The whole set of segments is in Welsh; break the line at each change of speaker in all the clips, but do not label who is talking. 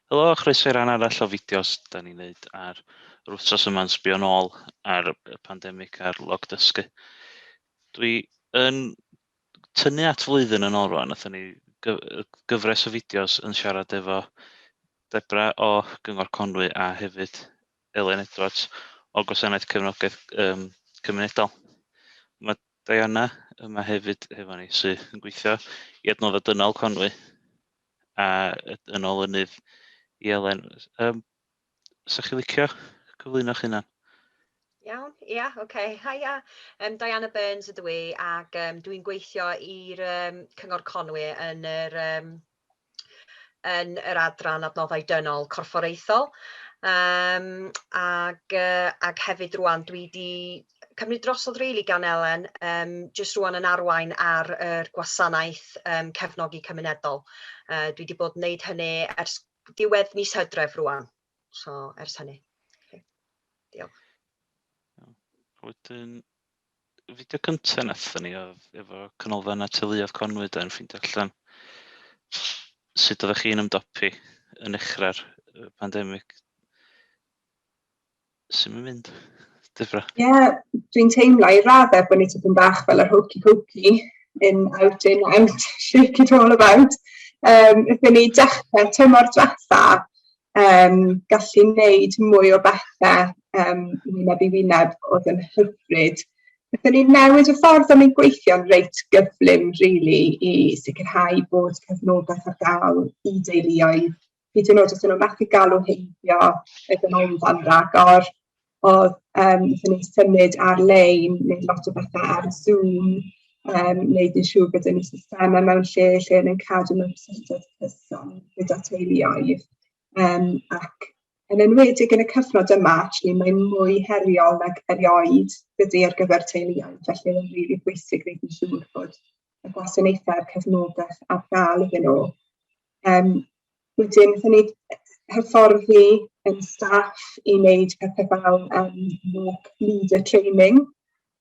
Helo a chroeso i ran arall o fideos da ni'n neud ar yr wsos yma'n sbio nôl ar y pandemig a'r log dysgu. Dwi yn tynnu at flwyddyn yn ôl rwan, nathon ni gyfres o fideos yn siarad efo Debra o Gyngor Conwy a hefyd Elen Edwards o Gwasanaeth Cefnogaeth Cymunedol. Mae Diana yma hefyd efo ni sydd yn gweithio i Adnoddau Dynol Conwy a yn olynydd i Elen. 'Sa chi licio cyflwyno'ch hunan?
Iawn, ia, oce. Okay. Haia, Diana Burns ydw i ac dwi'n gweithio i'r Cyngor Conwy yn yr adran adnoddau dynol corfforaethol. Ag hefyd rwan dwi 'di cymryd drosodd rili gan Elen, jyst rwan yn arwain ar yr gwasanaeth cefnogi cymunedol. Dwi 'di bod yn wneud hynny ers diwedd mis Hydref rwan, so ers hynny. Okay. Diolch.
Wedyn, y fideo cyntaf nathon ni oedd efo Canolfan Teuluoedd Conwy da yn ffeindio allan sut oeddech chi'n ymdopi yn nechrau'r pandemig. Sut mae'n mynd, Debra?
Ie, yeah, dwi'n teimlo i raddau bod ni tipyn bach fel yr hokey pokey, in, out, in, out, shake it all about. Wnaethon ni dechrau tymor diwetha gallu wneud mwy o bethau wyneb i wyneb oedd yn hyfryd. Wnaethon ni newid y ffordd o'n i'n gweithio'n reit gyflym, really, i sicrhau bod cefnogaeth ar gael i deuluoedd. Hyd yn oed os o'n nhw'n methu galw heibio y ganolfan ragor, oedd wnaethon ni symud ar-lein, wneud lot o bethau ar Zoom, wneud yn siŵr bod ni systemau mewn lle lle yn cadw mewn cysylltiad cyson gyda teuluoedd. Ac yn enwedig yn y cyfnod yma, actually, mae'n mwy heriol nag erioed dydy ar gyfer teuluoedd, felly mae'n rili really bwysig wneud yn siŵr bod y gwasanaethau a'r cefnogaeth ar gael iddyn nhw. Wedyn, wnaethon ni hyfforddi yn staff i wneud pethau fel walk leader training.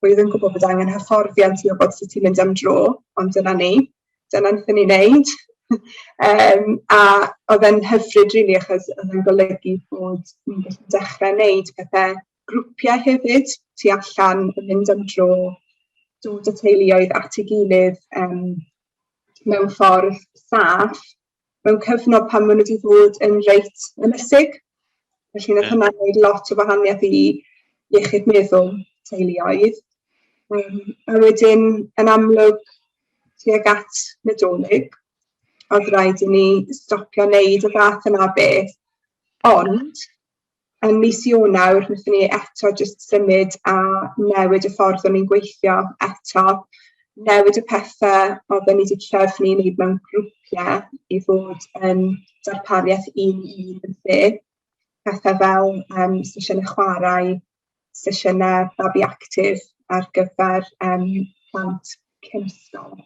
Oedd yn gwybod bod angen hyfforddiant i wybod sut i mynd am dro, ond dyna ni. Dyna wnaethon ni wneud. A oedd e'n hyfryd, really, achos oedd e'n golygu bod ni'n gallu dechrau wneud pethau grwpiau hefyd, tu allan, yn mynd am dro, dod â teuluoedd at ei gilydd mewn ffordd saff, mewn cyfnod pan maen nhw wedi bod yn reit ynysig. Felly nath hwnna wneud lot o wahaniaeth i iechyd meddwl teuluoedd. A wedyn, yn amlwg, tuag at Nadolig, oedd rhaid i ni stopio wneud y fath yna beth. Ond, yn mis Ionawr, wnaethon ni eto jyst symud a newid y ffordd o'n i'n gweithio eto, newid y pethau oedden ni wedi trefnu i wneud mewn grwpiau i fod yn darpariaeth un i un yn lle. Pethau fel sesiynau chwarae, sesiynau babi actif ar gyfer plant cyn ysgol.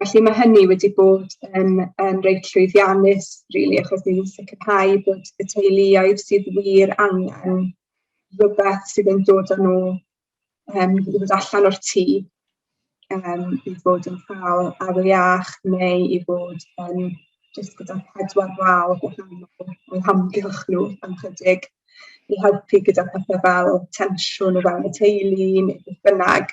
Felly mae hynny wedi bod yn reit llwyddiannus, really, achos ni'n sicrhau bod y teuluoedd sydd wir angen rhywbeth sydd yn dod â nhw i ddod allan o'r tŷ, i fod yn cael awyr iach neu i fod yn jyst gyda pedwar wal gwahanol o'u hamgylch nhw am chydig, i helpu gyda pethau fel tensiwn o fewn y teulu neu beth bynnag.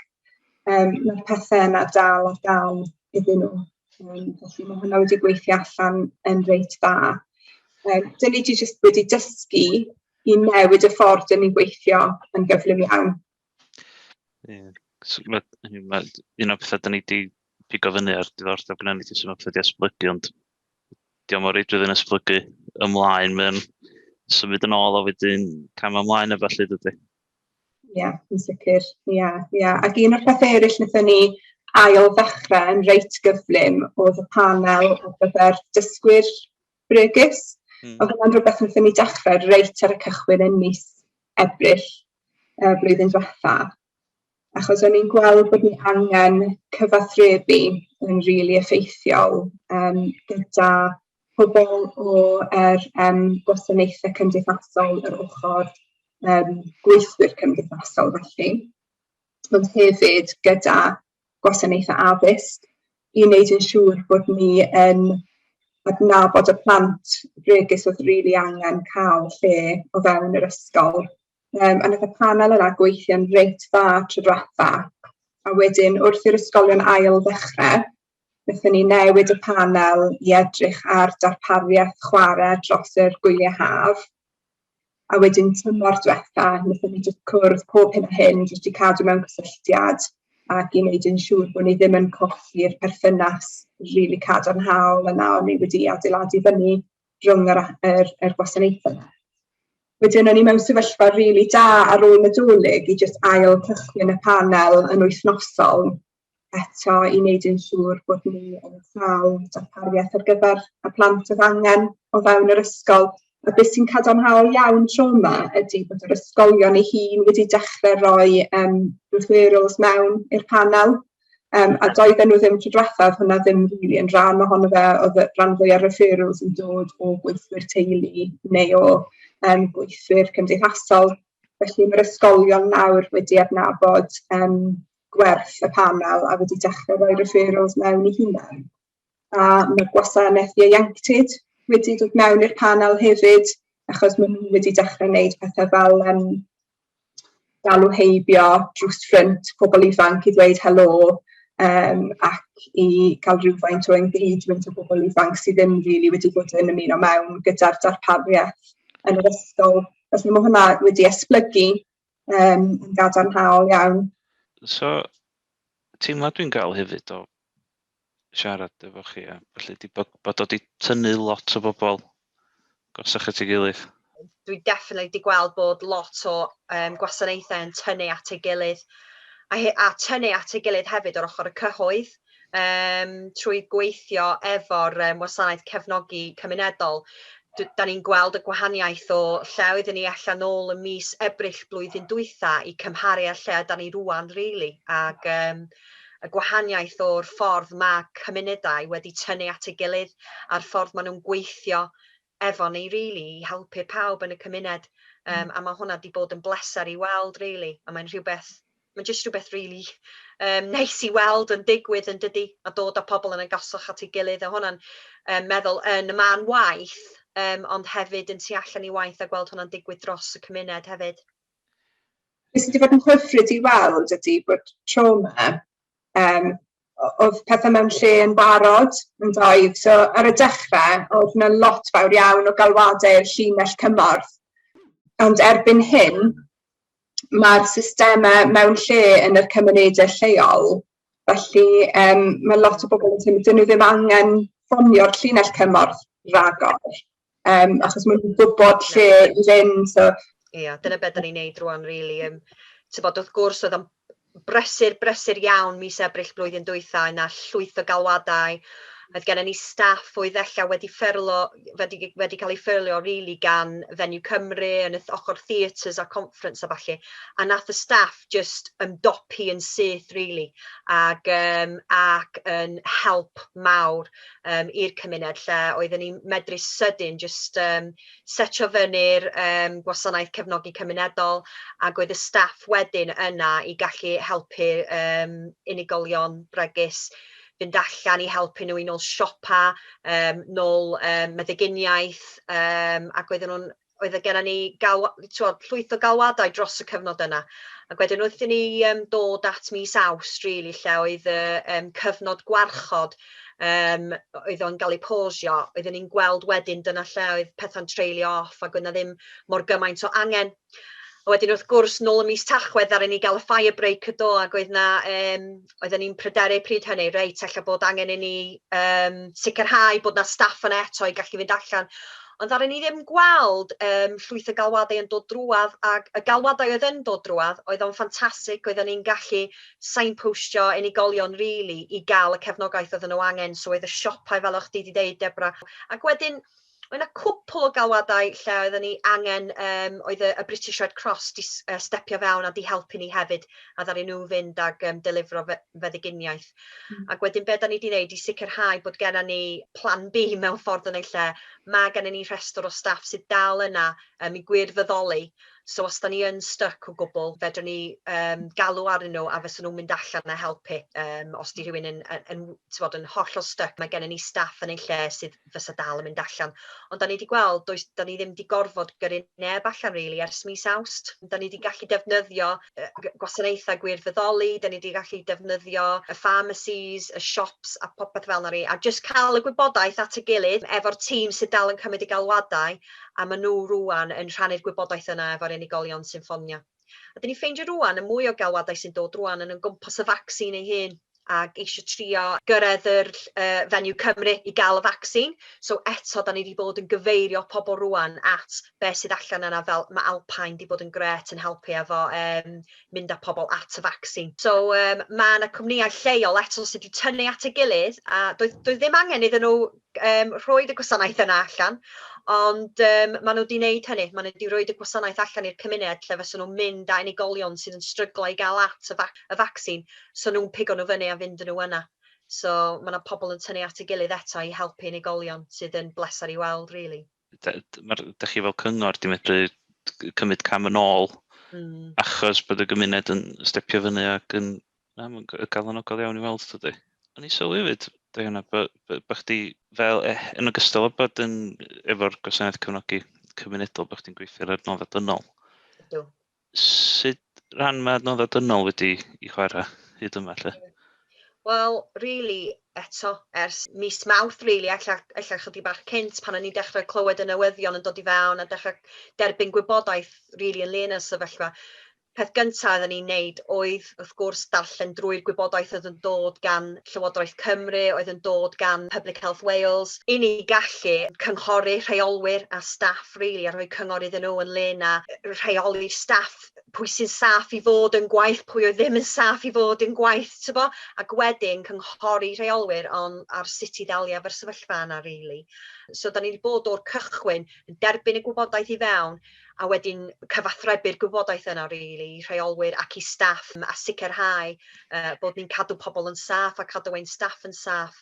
Mae'r pethau yna dal ar gael iddyn nhw. Felly mae hwnna wedi gweithio allan yn reit dda. Dyn ni 'di jyst wedi dysgu i newid y ffordd dyn ni'n gweithio yn gyflym iawn.
Ie, so ma' un o'r pethau dyn ni 'di pigo fyny ar diddordeb gynna ni 'di sut ma' pethau 'di esblygu, ond dio'm o reidrwydd yn esblygu ymlaen, mae'n symud yn ôl a wedyn cam ymlaen a ballu dydy?
Ie, yeah, yn sicr. Ie, yeah, ie. Yeah. Ac un o'r pethau eraill wnaethon ni ail ddechrau yn reit gyflym oedd y panel ar gyfer dysgwyr bregus. Oedd hwnna'n rhywbeth wnaethon ni dechrau reit ar y cychwyn yn mis Ebrill blwyddyn diwetha. Achos o'n i'n gweld bod ni angen cyfathrebu yn rili really effeithiol gyda pobl o'r gwasanaethau cymdeithasol, yr ochr gweithwyr cymdeithasol felly, ond hefyd gyda gwasanaethau addysg i wneud yn siŵr bod ni yn Adnabod y plant bregus oedd rili really angen cael lle o fewn yr ysgol. A nath y panel yna gweithio'n reit dda tro diwetha. A wedyn wrth i'r ysgolion ail ddechrau, wnaethon ni newid y panel i edrych ar darpariaeth chwarae dros yr gwyliau haf. A wedyn tymor diwetha, wnaethon ni jyst cwrdd pob hyn a hyn, jyst i cadw mewn cysylltiad ac i wneud yn siŵr bod ni ddim yn colli'r perthynas rili cadarnhaol yna o'n ni wedi adeiladu fyny rhwng yr gwasanaethau yna. Wedyn o'n i mewn sefyllfa rili da ar ôl Nadolig i jyst ail cychwyn y panel yn wythnosol eto i wneud yn siŵr bod ni yn cael darpariaeth ar gyfer y plant oedd angen o fewn yr ysgol. A beth sy'n cadarnhaol iawn tro yma ydy bod yr ysgolion eu hun wedi dechrau rhoi referrals mewn i'r panel. A doedden nhw ddim tro diwethaf, hwnna ddim really yn rhan ohono fe, oedd y rhan fwyaf referrals yn dod o gweithwyr teulu neu o gweithwyr cymdeithasol. Felly mae'r ysgolion nawr wedi adnabod gwerth y panel a wedi dechrau rhoi referrals mewn i hunain. A mae'r gwasanaeth ieuenctid wedi dod mewn i'r panel hefyd, achos maen nhw wedi dechrau gwneud pethau fel galw heibio drws ffrynt pobl ifanc i ddweud helo, ac i gael rhywfaint o engagement o bobl ifanc sydd ddim really wedi bod yn ymuno mewn gyda'r darpariaeth yn yr ysgol. Felly mae hwnna wedi esblygu yn gadarnhaol iawn.
So, teimlad dwi'n gael hefyd o siarad efo chi a felly 'di bod o 'di tynnu lot o bobl agosach at ei gilydd.
Dwi definitely 'di gweld bod lot o gwasanaethau yn tynnu at ei gilydd a tynnu at ei gilydd hefyd o'r ochr y cyhoedd trwy gweithio efo'r wasanaeth cefnogi cymunedol. Da ni'n gweld y gwahaniaeth o lle oedden ni ella nôl ym mis Ebrill blwyddyn dwytha i cymharu â lle da ni rŵan really, ac y gwahaniaeth o'r ffordd mae cymunedau wedi tynnu at ei gilydd a'r ffordd maen nhw'n gweithio efo ni really i helpu pawb yn y cymuned. A mae hwnna wedi bod yn bleser i weld really, a mae'n rhywbeth, mae'n jyst rhywbeth really neis i weld yn digwydd yn dydi, a dod â pobl yn agosach at ei gilydd, a hwnna'n meddwl yn y man waith, ond hefyd yn tu allan i waith a gweld hwnna'n digwydd dros y cymuned hefyd.
Beth sydd wedi bod yn hyfryd i weld ydy bod tro 'ma, oedd pethau mewn lle yn barod, yn doedd? So ar y dechrau, oedd yna lot fawr iawn o galwadau i'r llinell cymorth. Ond erbyn hyn, mae'r systemau mewn lle yn yr cymunedau lleol, felly mae lot o bobl yn teimlo, dyn nhw ddim angen ffonio'r llinell cymorth ragor, achos maen nhw'n gwybod lle i fynd. So.
Ia, dyna beth da ni'n neud rwan, really. Tybod, wrth gwrs, oedd o'n brysur, brysur iawn mis Ebrill blwyddyn dwytha, yna llwyth o galwadau. Oedd gennym ni staff oedd ella wedi ffyrlo, wedi cael ei ffyrlo really gan Venue Cymru yn y ochr theatres a conference a falle. A nath y staff just ymdopi yn syth really ac yn help mawr i'r cymuned lle oedden ni'n medru sydyn just setio fyny'r gwasanaeth cefnogi cymunedol, ac oedd y staff wedyn yna i gallu helpu unigolion bregus fynd allan i helpu nhw i nôl siopa, nôl meddyginiaeth, ac oedden nhw'n oedd gennym ni t'wod, llwyth o galwadau dros y cyfnod yna. Ac wedyn wrth i ni dod at mis Awst, really, lle oedd y cyfnod gwarchod, oedd o'n gael ei pausio, oedden ni'n gweld wedyn dyna lle oedd pethau'n trailio off ac oedd 'na ddim mor gymaint o angen. A wedyn wrth gwrs, nôl ym mis Tachwedd, ddaru ni gael y fire break y do, ac oedd na, oedden ni'n pryderu pryd hynny, reit, ella bod angen i ni sicrhau bod na staff yna eto i gallu fynd allan. Ond ddaru ni ddim gweld llwyth o galwadau yn dod drwadd, ac y galwadau oedd yn dod drwadd, oedd o'n ffantastig, oedden ni'n gallu signpostio unigolion really i gael y cefnogaeth oedden nhw angen, so oedd y siopau fel o'ch chdi wedi deud, Debra. Ac wedyn, oedd yna cwpl o galwadau lle oedden ni angen, oedd y British Red Cross di stepio fewn a di helpu ni hefyd, a ddaru nhw fynd ag delifro feddyginiaeth. Ac wedyn be da ni wedi wneud i sicrhau bod gennym ni plan B mewn ffordd yn ei lle, mae gennym ni rhestr o staff sydd dal yna i gwirfoddoli. So os da ni yn stuck o gwbl, fedrwn ni galw arnyn nhw a fysa nhw'n mynd allan a helpu. Os di rhywun yn, t'mod, yn hollol stuck, mae gennym ni staff yn ei lle sydd fysa dal yn mynd allan. Ond da ni wedi gweld, does, da ni ddim wedi gorfod gyrru neb allan really ers mis Awst. Da ni wedi gallu defnyddio gwasanaethau gwirfoddoli, da ni wedi gallu defnyddio y pharmacies, y shops a popeth fel 'na ni. A just cael y gwybodaeth at y gilydd efo'r tîm sydd dal yn cymryd y galwadau, a maen nhw rwan yn rhannu'r gwybodaeth yna efo'r unigolion sy'n ffonio. A dyn ni ffeindio rwan y mwy o galwadau sy'n dod rwan yn gwmpas y vaccine ei hun ac eisiau trio gyrraedd yr Venue Cymru i gael y vaccine. So eto, da ni wedi bod yn gyfeirio pobl rwan at be sydd allan yna, fel mae Alpine wedi bod yn gret yn helpu efo mynd â pobl at y vaccine. So mae yna cwmnïau lleol eto sydd wedi tynnu at ei gilydd a doedd ddim angen iddyn nhw rhoi y gwasanaeth yna allan, ond maen nhw wedi wneud hynny. Maen nhw wedi rhoi y gwasanaeth allan i'r cymuned lle fysa nhw'n mynd â unigolion sydd yn stryglo i gael at y vaccine, so nhw'n pigo nhw fyny a fynd â nhw yna. So mae yna pobl yn tynnu at ei gilydd eto i helpu unigolion, sydd yn bleser i weld, really.
Da chi fel cyngor di medru cymryd cam yn ôl achos bod y gymuned yn stepio fyny ac yn, na, mae'n galonogol iawn i weld, dydy. O'n i sylwi hefyd, Diana, bo chdi fel, yn ogystal â bod yn efo'r gwasanaeth cefnogi cymunedol, bod chdi'n gweithio ar adnoddau dynol.
Ydw.
Sut rhan mae adnoddau dynol wedi i chwarae hyd yma, lle?
Wel, really, eto, ers mis Mawrth, really, ella chydig bach cynt, pan o'n i'n dechrau clywed y newyddion yn dod i fewn a dechrau derbyn gwybodaeth, really, ynglyn â'r sefyllfa. Peth gyntaf oedden ni'n neud oedd, wrth gwrs, darllen drwy'r gwybodaeth oedd yn dod gan Llywodraeth Cymru, oedd yn dod gan Public Health Wales, i ni gallu cynghori rheolwyr a staff, really, a rhoi cyngor iddyn nhw ynglyn â rheoli staff, pwy sy'n saff i fod yn gwaith, pwy oedd ddim yn saff i fod yn gwaith, tybo? Ac wedyn cynghori rheolwyr ar sut i ddelio efo'r sefyllfa yna, really. So, da ni wedi bod o'r cychwyn yn derbyn y gwybodaeth i fewn a wedyn cyfathrebu'r gwybodaeth yna, really, i rheolwyr ac i staff a sicrhau bod ni'n cadw pobl yn saff a cadw ein staff yn saff.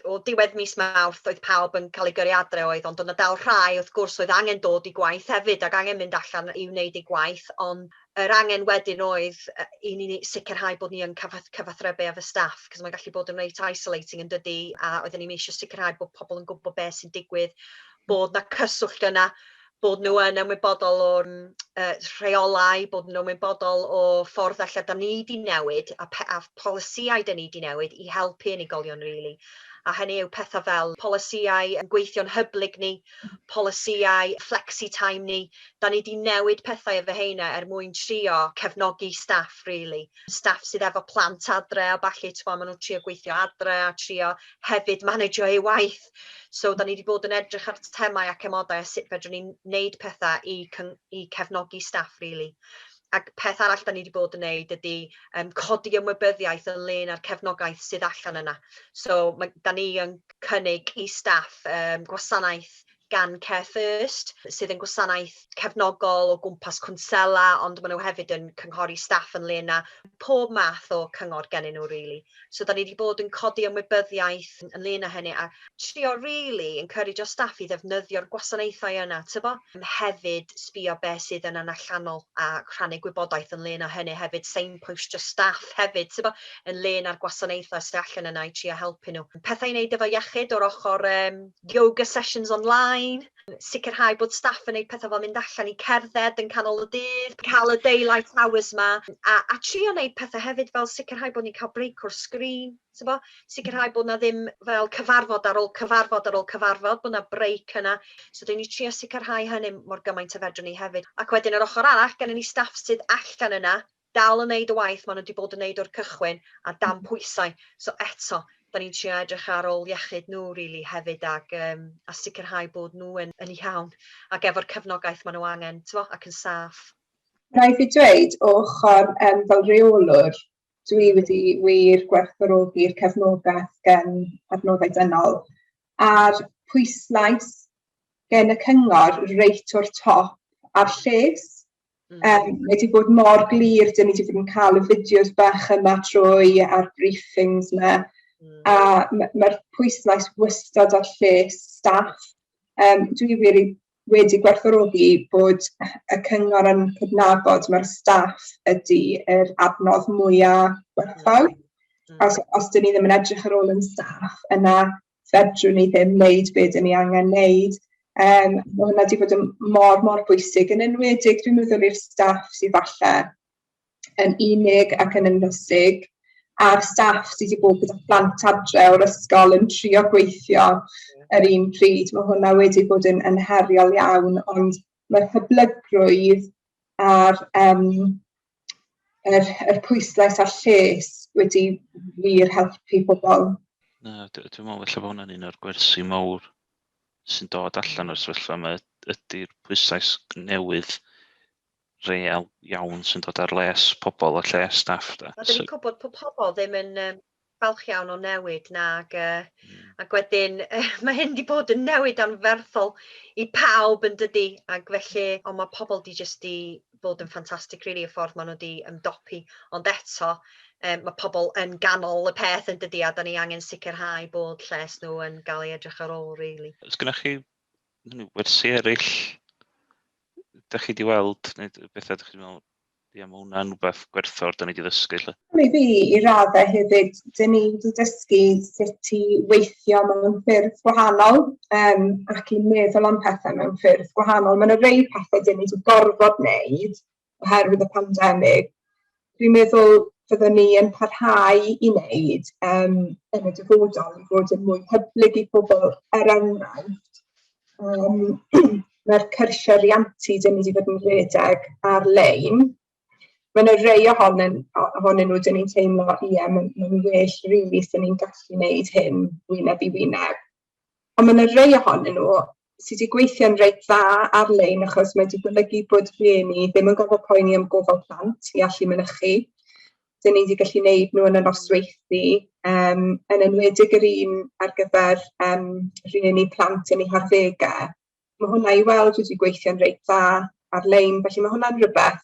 O diwedd mis Mawrth oedd pawb yn cael ei gyrru adre oedd, ond oedd 'na dal rhai wrth gwrs oedd angen dod i gwaith hefyd ac angen mynd allan i wneud eu gwaith, ond yr angen wedyn oedd i ni sicrhau bod ni yn cyfathrebu efo staff, cos mae'n gallu bod yn reit isolating, yn dydy, a oedden ni'n eisiau sicrhau bod pobl yn gwybod beth sy'n digwydd, bod na cyswllt yna, bod nhw yn ymwybodol o'r rheolau, bod nhw'n ymwybodol o ffordd allan da ni 'di newid a polisïau da ni 'di newid i helpu unigolion, really. A hynny yw pethau fel polisïau yn gweithio'n hyblyg ni, polisïau flexi time ni. Da ni 'di newid pethau efo heina er mwyn trio cefnogi staff, really. Staff sydd efo plant adre a ballu, t'mo', maen nhw'n trio gweithio adre a trio hefyd managio eu waith. So da ni wedi bod yn edrych ar temau ac amodau a sut fedrwn ni wneud pethau i cefnogi staff, really. Ac peth arall da ni wedi bod yn neud ydy codi ymwybyddiaeth ynglyn â'r cefnogaeth sydd allan yna. So da ni yn cynnig i staff gwasanaeth gan Care First, sydd yn gwasanaeth cefnogol o gwmpas cwnsela, ond maen nhw hefyd yn cynghori staff ynglyn â pob math o cyngor gennyn nhw, really. So da ni wedi bod yn codi ymwybyddiaeth ynglyn â hynny a trio really encourage o staff i ddefnyddio'r gwasanaethau yna, tybo? Hefyd sbio be sydd yna'n allanol a rhannu gwybodaeth ynglyn â hynny hefyd, signpostio staff hefyd, tybo, ynglyn â'r gwasanaethau sydd allan yna i trio helpu nhw. Pethau i wneud efo iechyd o'r ochr yoga sessions online, sicrhau bod staff yn gwneud pethau fel mynd allan i cerdded yn canol y dydd, cael y daylight hours ma, a trio wneud pethau hefyd fel sicrhau bod ni'n cael break o'r sgrin, tybo? Sicrhau bod na ddim fel cyfarfod ar ôl cyfarfod ar ôl cyfarfod, bod na break yna. So dyn ni trio sicrhau hynny mor gymaint o fedrwn ni hefyd. Ac wedyn yr ochr arall, gennym ni staff sydd allan yna, dal yn neud y waith maen nhw wedi bod yn neud o'r cychwyn a dan pwysau. So eto, da ni'n trio edrych ar ôl iechyd nhw really hefyd a sicrhau bod nhw yn iawn ac efo'r cefnogaeth maen nhw angen, t'mo, ac yn saff.
Rhaid fi dweud, o ochr fel reolwr, dwi wedi wir gwerthfawrogi'r cefnogaeth gen adnoddau dynol a'r pwyslais gen y cyngor reit o'r top ar lles. Mae wedi bod mor glir, dyn ni wedi bod yn cael y fideos bach yma trwy a'r briefings yma, a mae'r pwyslais wastad ar lles staff. Dwi wir wedi gwerthfawrogi bod y cyngor yn cydnabod mae'r staff ydy yr adnodd mwyaf gwerthfawr. Os dyn ni ddim yn edrych ar ôl yn staff, yna fedrwn ni ddim wneud be dyn ni angen wneud. Mae hwnna wedi bod yn mor, mor bwysig, yn enwedig dwi'n meddwl i'r staff sydd falle yn unig ac yn ynysig, a'r staff sydd wedi bod gyda phlant adre o'r ysgol yn trio gweithio yr un pryd. Mae hwnna wedi bod yn heriol iawn, ond mae'r hyblygrwydd a'r yr pwyslais ar lles wedi wir helpu pobl.
Na, dwi'n meddwl falle bod hwnna'n un o'r gwersi mawr sy'n dod allan o'r sefyllfa yma, ydy'r pwyslais newydd real iawn sy'n dod ar les pobl a lles staff. Da.
A dyn ni'n gwybod bod pobl ddim yn falch iawn o newid nag ac wedyn mae hyn wedi bod yn newid anferthol i pawb yn dydi, ac felly ond mae pobl di jyst di bod yn ffantastig really y ffordd maen nhw wedi ymdopi, ond eto mae pobl yn ganol y peth yn dydi, a da ni angen sicrhau bod lles nhw yn gael ei edrych ar ôl really.
Oes gennych chi wersi eraill dach chi 'di weld, neu bethau dach chi'n meddwl, ia, mae hwnna'n rhywbeth gwerthfawr da ni 'di ddysgu, lle?
I fi, i raddau hefyd, dyn ni wedi dysgu sut i weithio mewn ffyrdd gwahanol ac i meddwl am pethau mewn ffyrdd gwahanol. Mae yna rei pethau dyn ni wedi gorfod wneud oherwydd y pandemig. Dwi'n meddwl fyddwn ni yn parhau i wneud yn y dyfodol, i fod yn mwy hyblyg i pobl, er enghraifft. Mae'r cyrsiau rhiantu dyn ni wedi bod yn rhedeg ar-lein. Mae yna rei ohonyn nhw dyn ni'n teimlo, ie, mae'n well rili sy'n ni'n gallu wneud hyn wyneb i wyneb. Ond mae yna rei ohonyn nhw sydd wedi gweithio'n reit dda ar-lein, achos mae wedi golygu bod rhieni ddim yn gorfod poeni am gofal plant i allu mynychu. Dyn ni wedi gallu gwneud nhw yn y nosweithi, yn enwedig yr un ar gyfer rhieni plant yn eu harddegau. Mae hwnna i weld wedi gweithio'n reit dda ar-lein, felly mae hwnna'n rhywbeth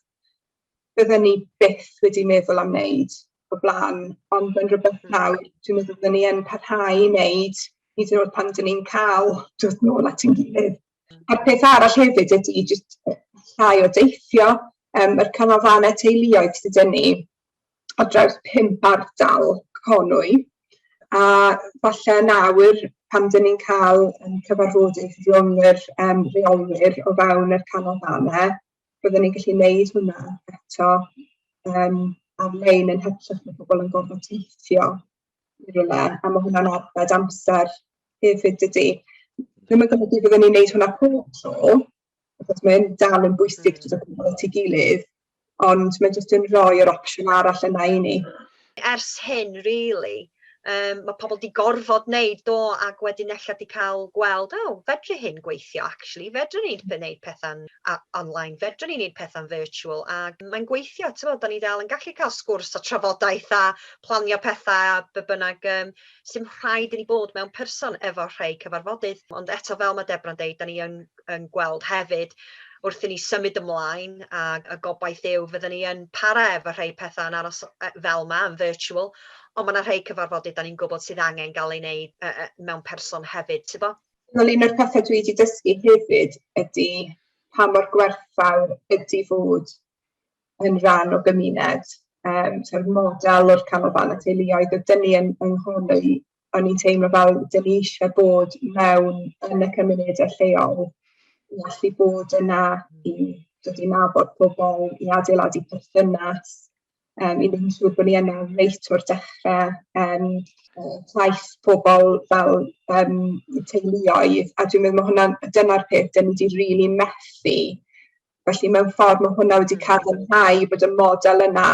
bydden ni byth wedi meddwl am wneud o blaen, ond mae'n rhywbeth nawr dwi'n meddwl byddwn ni yn parhau i wneud, hyd yn oed pan dyn ni'n cael dod nôl at ein gilydd. A'r peth arall hefyd ydy jyst llai o deithio. Yr canolfannau teuluoedd sydd 'da ni ar draws 5 ardal Conwy, a falle nawr pan dyn ni'n cael cyfarfodydd rhwng yr rheolwyr o fewn yr canolfannau, byddwn ni'n gallu gwneud hwnna eto ar-lein yn hytrach na pobl yn gorfod teithio i rywle, a mae hwnna'n arbed amser hefyd dydy. Ddim yn golygu byddwn ni'n gwneud hwnna pob tro, achos mae'n dal yn bwysig dod â pobl at ei gilydd, ond mae jyst yn rhoi yr opsiwn arall yna i ni.
Ers hyn, really, mae pobl 'di gorfod wneud do, ac wedyn ella 'di cael gweld, o, fedru hyn gweithio actually, fedrwn ni wneud pethau'n online, fedrwn ni wneud pethau'n virtual, ac mae'n gweithio, ti'n da ni dal yn gallu cael sgwrs a trafodaeth a planio pethau a be bynnag, sy'n rhaid i ni bod mewn person efo rhai cyfarfodydd. Ond eto, fel mae Deborah'n deud, da ni yn gweld hefyd wrth i ni symud ymlaen, a y gobaith yw fyddwn ni yn para efo rhai pethau yn aros fel ma, yn virtual, ond mae yna rhai cyfarfodydd da ni'n gwybod sydd angen gael ei wneud mewn person hefyd, ti'n bo?
Wel, un o'r pethau dwi wedi dysgu hefyd ydy pa mor gwerthfawr ydy fod yn rhan o gymuned. So'r model o'r canolfannau teuluoedd, oedd dyn ni yng Nghonwy, o'n i'n teimlo fel dyn ni eisiau bod mewn yn y cymunedau lleol, i allu bod yna i dod i nabod pobl, i adeiladu perthynas, i wneud yn siŵr bod ni yna reit o'r dechrau, taith pobl fel teuluoedd, a dwi'n meddwl mae hwnna, dyna'r peth dyn ni wedi rili methu. Felly mewn ffordd mae hwnna wedi cadarnhau bod y model yna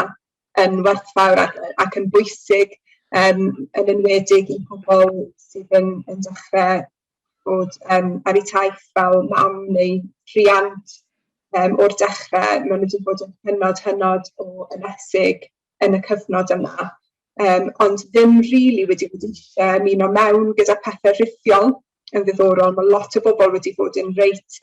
yn werthfawr ac yn bwysig, yn enwedig i pobl sydd yn dechrau bod ar eu taith fel mam neu rhiant o'r dechrau. Maen nhw wedi bod yn hynod, hynod o ynysig yn y cyfnod yma, ond ddim rili wedi bod eisiau ymuno mewn gyda pethau rhithiol yn ddiddorol. Mae lot o bobl wedi bod yn reit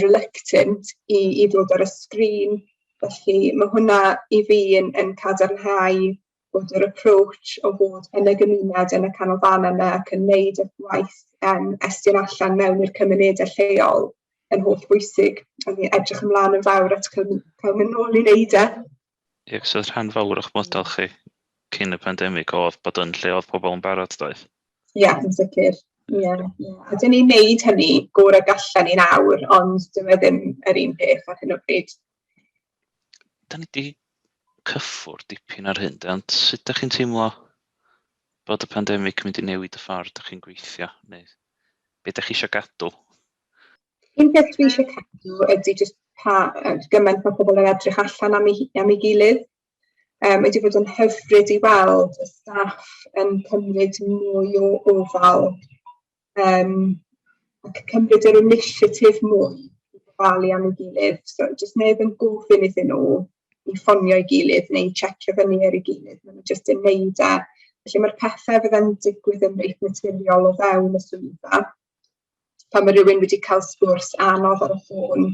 reluctant i ddod ar y sgrin, felly mae hwnna i fi yn cadarnhau bod yr approach o fod yn y gymuned yn y canolfannau yna ac yn neud y gwaith estyn allan mewn i'r cymunedau lleol yn holl bwysig. A ni'n edrych ymlaen yn fawr at cael mynd nôl i wneud e.
Ie, so rhan fawr o'ch model chi cyn y pandemig oedd bod yn lle oedd pobl yn barod, doedd?
Ie, yeah, yn sicr. Ie, yeah, yeah. A dyn ni'n neud hynny gorau gallen ni nawr, ond dyw e ddim yr un peth ar hyn o bryd.
Da ni 'di cyffwrdd dipyn ar hyn, de, ond sut dach chi'n teimlo bod y pandemig yn mynd i newid y ffordd dach chi'n gweithio, neu be dach chi eisiau gadw?
Un peth dwi eisiau cadw ydy jyst pa gymaint mae pobl yn edrych allan am ei gilydd. Mae wedi bod yn hyfryd i weld y staff yn cymryd mwy o ofal ac cymryd yr initiative mwy i gofalu am ei gilydd. So jyst neb yn gofyn iddyn nhw i ffonio ei gilydd neu i checio fyny ar ei gilydd. Maen nhw jyst yn neud e. Felly mae'r pethau fydda'n digwydd yn reit naturiol o fewn y swyddfa. Pan mae rhywun wedi cael sgwrs anodd ar y ffôn,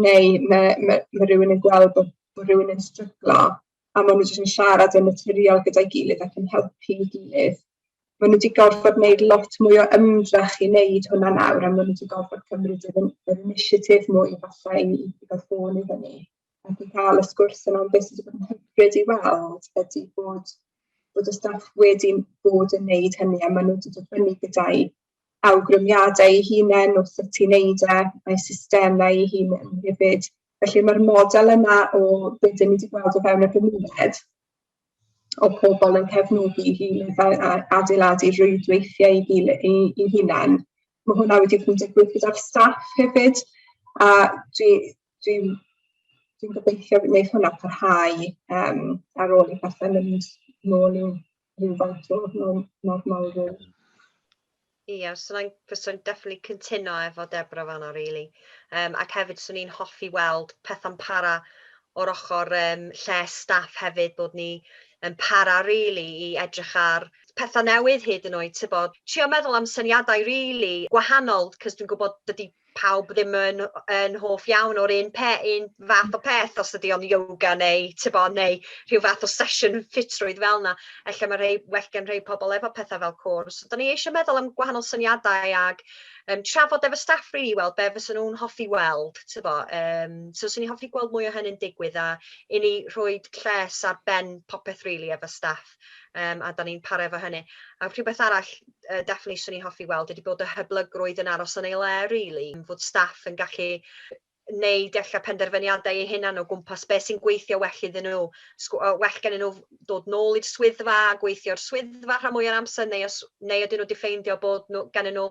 neu mae rhywun yn gweld bod rhywun yn stryglo, a maen nhw jyst yn siarad yn naturiol gyda'i gilydd ac yn helpu ei gilydd. Maen nhw wedi gorfod wneud lot mwy o ymdrech i wneud hwnna nawr, a maen nhw wedi gorfod cymryd yr initiative mwy falle i gael ffôn i fyny ac i cael y sgwrs yna. Ond beth sydd wedi bod yn hyfryd i weld ydy bod y staff wedi bod yn wneud hynny, a maen nhw wedi dod fyny gyda'i awgrymiadau eu hunain o sut i wneud e, a'i systemau eu hunain hefyd. Felly mae'r model yna o beth dyn ni wedi gweld o fewn y gymuned, o pobl yn cefnogi ei gilydd a adeiladu rwydweithiau ei hunain, mae hwnna wedi bod yn digwydd gyda'r staff hefyd, a dwi gobeithio wneud hwnna parhau ar ôl i pethau mynd nôl i'w rhywfaint o normalrwydd.
Ie, so fyswn definitely cytuno efo Deborah fan'na really. Ac hefyd 'swn i'n hoffi weld pethau'n para o'r ochr lles staff hefyd, bod ni yn para really i edrych ar pethau newydd hyd yn oed, tybod. Trio meddwl am syniadau really gwahanol, cos dwi'n gwybod dydy pawb ddim yn hoff iawn o'r un fath o peth, os ydy o'n yoga neu, tybod, neu rhyw fath o sesiwn ffitrwydd fel yna. Ella mae rhai, well gen rhai pobl efo pethau fel côr. So, da ni eisiau meddwl am gwahanol syniadau ag trafod efo staff really, weld be fysa nhw'n hoffi weld, tybod. So, swn i'n hoffi gweld mwy o hynny'n digwydd a i ni rhoi lles ar ben popeth really efo staff. A da ni'n para efo hynny. A rhywbeth arall definitely swn i'n hoffi weld ydy bod y hyblygrwydd yn aros yn ei le, really. Fod staff yn gallu wneud ella penderfyniadau eu hunan o gwmpas beth sy'n gweithio well iddyn nhw. Well gennyn nhw dod nôl i'r swyddfa, gweithio'r swyddfa rhan mwy o'r amser, neu ydyn nhw wedi ffeindio bod nhw, gennyn nhw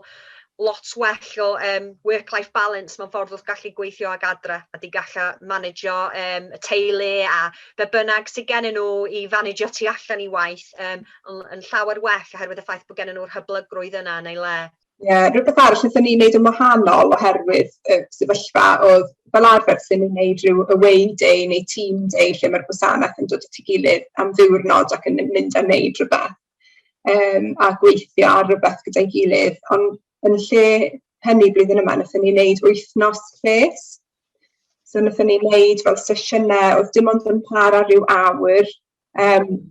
lot well o work-life balance mewn ffordd wrth gallu gweithio ag adre a di gallu managio y teulu a be bynnag sydd gennyn nhw i fanagio tu allan i waith yn llawer well oherwydd y ffaith bod gennyn nhw'r hyblygrwydd yna yn ei le.
Ie, yeah, rhywbeth arall wnaethon ni wneud yn wahanol oherwydd y sefyllfa oedd fel arfer sy'n ni'n wneud rhyw away day neu team day lle mae'r gwasanaeth yn dod at ei gilydd am ddiwrnod ac yn mynd a wneud rhywbeth a gweithio ar rhywbeth gyda'i gilydd. Ond yn lle hynny blwyddyn yma, wnaethon ni wneud wythnos lles. So wnaethon ni wneud fel sesiynau oedd dim ond yn para rhyw awr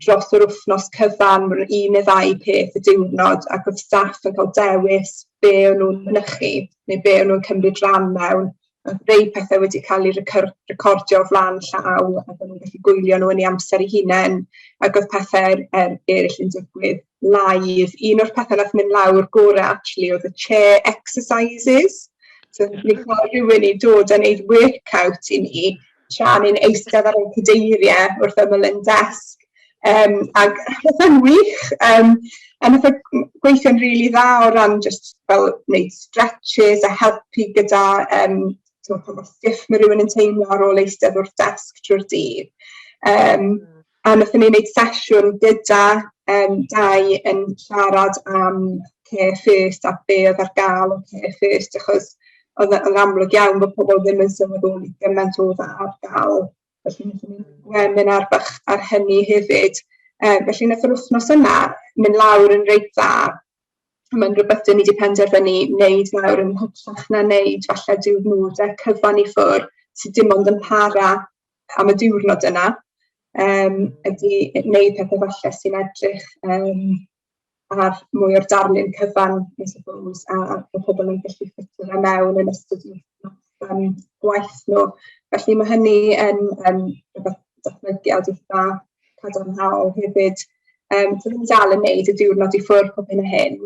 dros yr wythnos cyfan, un neu ddau peth y diwrnod, ac oedd staff yn cael dewis be o'n nhw'n mynychu neu be o'n nhw'n cymryd rhan mewn. Oedd rhai pethau wedi cael eu recordio o flaen llaw ac o'n nhw'n gallu gwylio nhw yn eu amser eu hunain, ac oedd pethau eraill yn digwydd live. Un o'r pethau nath mynd lawr gorau actually oedd y chair exercises. So ni'n cael rhywun i dod a wneud workout i ni tra ni'n eistedd ar ein cadeiriau wrth ymyl yn desg. Ac oedd yn wych. A nath o gweithio'n rili dda o ran just fel wneud stretches a helpu gyda pa mor stiff mae rhywun yn teimlo ar ôl eistedd wrth desg trwy'r dydd. A wnaethon ni wneud sesiwn gyda Dai yn siarad am Care First a be oedd ar gael o Care First, achos oedd yn amlwg iawn bod pobl ddim yn sylweddoli gymaint oedd ar gael. Felly wnaethon ni webinar bach ar hynny hefyd. Felly wnaeth yr wythnos yna mynd lawr yn reit dda. Mae'n rhywbeth dyn ni wedi penderfynu wneud nawr yn hytrach na wneud falle diwrnodau cyfan i ffwrdd sydd dim ond yn para am y diwrnod yna. Ydy wneud pethau falle sy'n edrych ar mwy o'r darlun cyfan, I suppose, a bod pobl yn gallu ffitio fe mewn yn ystod eu gwaith nhw. Felly mae hynny yn rhywbeth datblygiad eitha cadarnhaol hefyd. So ni'n dal yn neud y diwrnod i ffwrdd pob hyn a hyn,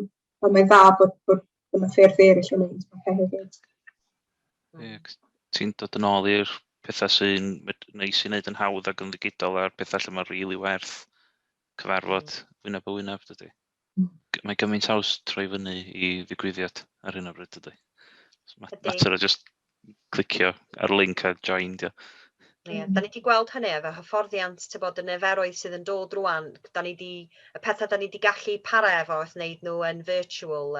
ond mae'n dda bod yna ffyrdd eraill o wneud pethau hefyd.
Ie, ti'n dod yn ôl i'r pethau sy'n neis i wneud yn hawdd ac yn ddigidol a'r pethau lle mae rili werth cyfarfod wyneb a wyneb, dydy. Mae gymaint haws troi fyny i ddigwyddiad ar hyn o bryd, dydy. Mater o just clicio ar link a join, dio.
Ie, da ni wedi gweld hynny efo hyfforddiant, ti'n bod, y niferoedd sydd yn dod rwan, da ni di, y pethau da ni wedi gallu para efo wrth wneud nhw yn virtual,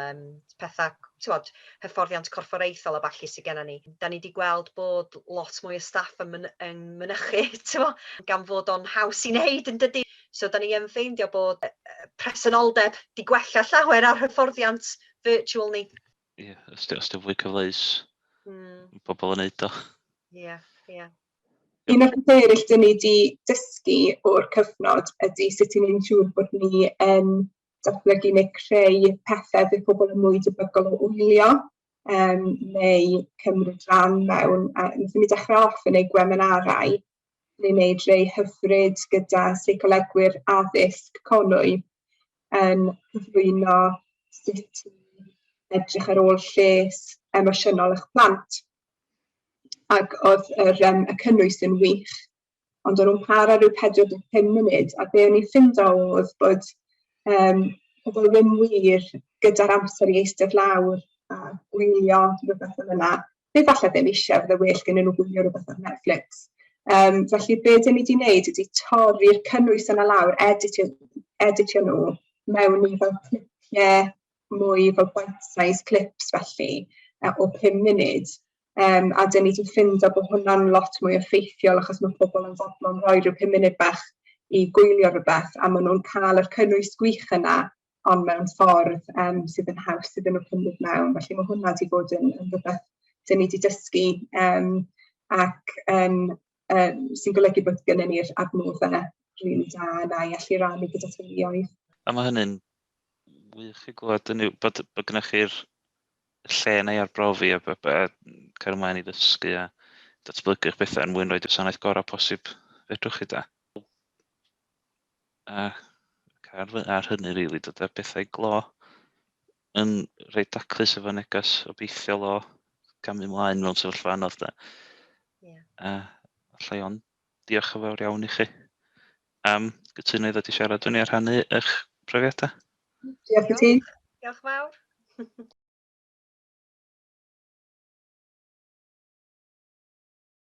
pethau, ti'n bod, hyfforddiant corfforaethol a ballu sydd gennym ni. Da ni wedi gweld bod lot mwy o staff yn mynychu, ti'n bod, gan fod o'n haws i wneud yn dydy. So da ni yn ffeindio bod presenoldeb di gwella llawer ar hyfforddiant virtual ni.
Ie, yeah, os di fwy cyfleus, pobl yn neud o.
Ie, ie.
Un o'r pethau eraill dyn ni wedi dysgu o'r cyfnod ydy sut i ni'n siŵr bod ni yn datblygu neu creu pethau fydd pobl yn mwy debygol o wylio neu cymryd rhan mewn. A wnaethon ni dechrau off yn ei gweminarau, ni'n neud rhai hyfryd gyda seicolegwyr addysg Conwy yn cyflwyno sut i edrych ar ôl lles emosiynol eich plant. Ac oedd y cynnwys yn wych, ond o'n nhw'n para rhyw 45 munud, a be o'n i'n ffindo oedd bod pobl ddim wir gyda'r amser i eistedd lawr a gwylio rhywbeth fel yna. Neu falle ddim eisiau, fydde well gen nhw gwylio rhywbeth ar Netflix. Felly be dyn ni wedi wneud ydy torri'r cynnwys yna lawr, editio nhw mewn i fel clipiau mwy fel bite-size clips felly, o 5 munud. A dyn ni wedi ffindo bod hwnna'n lot mwy effeithiol achos mae pobl yn fodlon rhoi rhyw 5 munud bach i gwylio rhywbeth a maen nhw'n cael yr cynnwys gwych yna ond mewn ffordd sydd yn haws iddyn nhw cymryd mewn. Felly mae hwnna wedi bod yn rhywbeth dyn ni wedi dysgu ac sy'n golygu bod gennym ni'r adnoddau rili da yna i allu rannu gyda teuluoedd.
A mae hynny'n wych i glywed, bod gennych chi'r lle yna i arbrofi a cael ymlaen i ddysgu a datblygu'ch bethau yn mwyn rhoi gwasanaeth gorau posib fedrwch chi da. A ar hynny rili dod â bethau glo yn reit daclus efo neges obeithiol o gamu ymlaen mewn sefyllfa anodd da.
Yeah.
A allai ond diolch yn fawr iawn i chi am gytuno i ddod i siarad efo ni a rhannu eich profiadau.
Diolch i ti.
Diolch fawr.